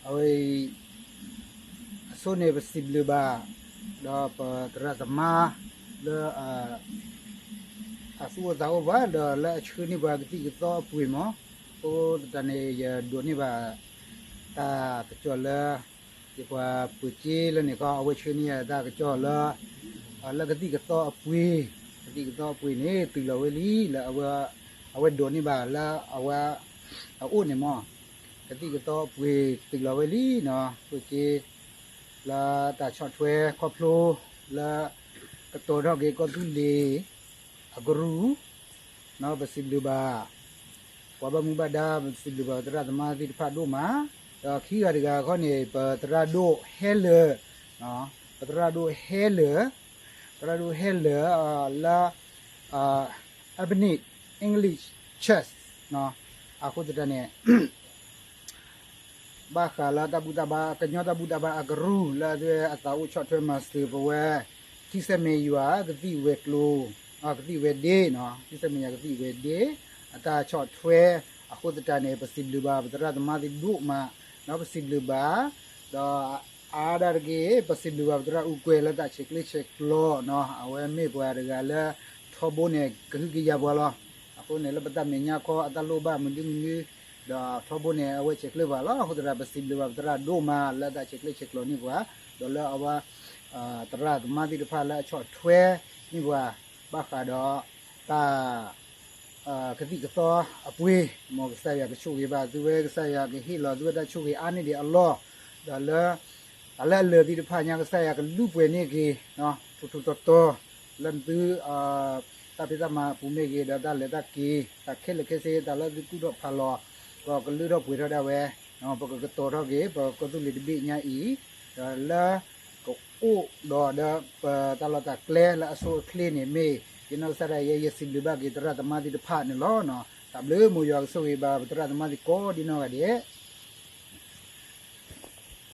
အဝဲအံၤ အဆိန့ၣ် ပစံးဘျုးဘၣ် ဒီးပသရၣ်သမါလၢ အသူၣ်အိၣ်သးအိၣ်ဘၣ် ဒီးလၢအဆှၢန့ၢ်ပှၤကသံၣ်ကသီအပှ့ၤမး. အဃိသတးန့ၣ် ယဒိးန့ၢ်ဘၣ် တၢ်ကစီၣ်လၢ ယပှၤပၢၤက့လၢန့ၣ်ခီ အဝဲဆှၢန့ၢ်ယၤတၢ်ကစီၣ်လၢ လၢကသံၣ်ကသီအပှ့ၤ, ကသံၣ်ကသီအပှ့ၤန့ၣ် တုၤလီၤဝဲလံ လၢ အဝဲဒိးန့ၢ်ဘၣ်လၢအဝဲ အအိၣ်န့ၣ်မး. ကသံၣ်ကသီအပှ့ၤတုၤလီၤဝဲလံနီၤ, ပၢၤက့ လၢတၢ်ဆီၣ်ထွဲခီဖျိ လၢ ကတီၤထီၣ်က့ၤကီၢ်သူလ့ၤ အကရူၢ် ပစံးဘျုးဘၣ် ပှၤဘၣ်မူဘၣ်ဒါ ပစံးဘျုးဘၣ်ပသရၣ်သမါသ့ၣ်တဖၣ်ဒိၣ်မး, ဒီးခံဂၤတဂၤခီန့ၣ် ပသရၣ်ဒိၣ်ဟဲလၢာ်, ပသရၣ်ဒိၣ်ဟဲလၢာ်, သရၣ်ဒိၣ်ဟဲလၢာ် လၢ Ebony English Church အဃိသတးန့ၣ် ဘၣ်ဃးလၢတၢ်ဘူၣ်တၢ်ဘါ ကညီတၢ်ဘူၣ်တၢ်ဘါအကရူၢ် လၢအဝဲအသးအိၣ်ဆီၣ်ထွဲမၤစၢၤပဝဲ ထံဆဲမဲာ်ယွၤကသံၣ်ဝဲၤကျိၤ, ကသံၣ်ဝဲၤဒ့နီၤ, ထံဆဲမဲာ်ယွၤကသံၣ်ဝဲၤဒ့ အတၢ်ဆီၣ်ထွဲအဃိသတးန့ၣ် ပစံးဘျုးဘၣ်ပသရၣ်သမါသ့ၣ်ဒိၣ်မး, ဒီးပစံးဘျုးဘၣ် ဒီးအါဒၣ်တက့ၢ် ပစံးဘျုးဘၣ်ပသရၣ်အူကွဲၤလၢတၢ်ဆဲးကျၢဆဲးကျိးနီၤ, အဝဲမ့ၢ်ပှၤတဂၤလၢ ထီဘိန့ၣ် ကဟုကယာ်ပှၤလီၤ. အဃိန့ၣ် လၢပတၢ်မဲာ်ညါခီအတၢ်လိၣ်ဘၣ်မနုၤမနုၤ ဒီးထီဘိန့ၣ် အဝဲဆဲးကျၢပှၤလီၤ. အဃိသတး ပစံးဘျုးဘၣ်ပသရၣ်ဒိၣ်မးလၢတၢ်ဆဲးကျၢဆဲးကျိးန့ၢ်ပှၤ, ဒီးလၢအဝဲ သရၣ်သမါသ့ၣ်တဖၣ်လၢအဆီၣ်ထွဲန့ၢ်ပှၤ ဘၣ်ဃးဒီးတၢ် ကသံၣ်ကသီအပှ့ၤ မ်ကစၢ်ယွၤကဆိၣ်ဂ့ၤဘၣ်သုဝဲ, ကစၢ်ယွၤကဟ့ၣ်လီၤသုဝဲတၢ်ဆိၣ်ဂ့ၤအါန့ၢ်ဒံးအလီၢ်, ဒီးလၢ တၢ်လၢအလၢာ်သ့ၣ်တဖၣ်ညါ ကစၢ်ယွၤကလူၢ်ပှဲၤန့ၢ်က့ၤ ထူထူတီတီ လၢသု တၢ်ဖံးတၢ်မၤအပူၤမ့ၢ်ဂ့ၤ ဒီးတၢ်လဲၤတၢ်က့ၤ တၢ်ခဲလၢာ်ခဲဆ့ တၢ်လၢသုကူၣ်ထီၣ်ဖးလီၤ ကကလုၢ်ထီၣ်ပှဲၤထီၣ်ဒၣ်ဝဲ, ပကကတီၤထီၣ်က့ၤ ပကီၢ်သူလ့ၤတဘ့ၣ်ညါအံၤ, ဒီးလၢ ကအိၣ်ဒီးဒီးပတၢ်လီၢ်တၢ်ကျဲလၢအဆိအချ့န့ၣ်မ့ၢ် ယနီၢ်ကစၢ်ဒၣ်ယဲ ယစံးဘျုးဘၣ်က့ၤသရၣ်သမါသ့ၣ်တဖၣ်န့ၣ်လီၤ. တၢ်ဘျုးမိၢ်ယွၤကဆိၣ်ဂ့ၤဘၣ်ပသရၣ်သမါသ့ၣ်ကိးဒ်နီၢ်ဂၤဒဲး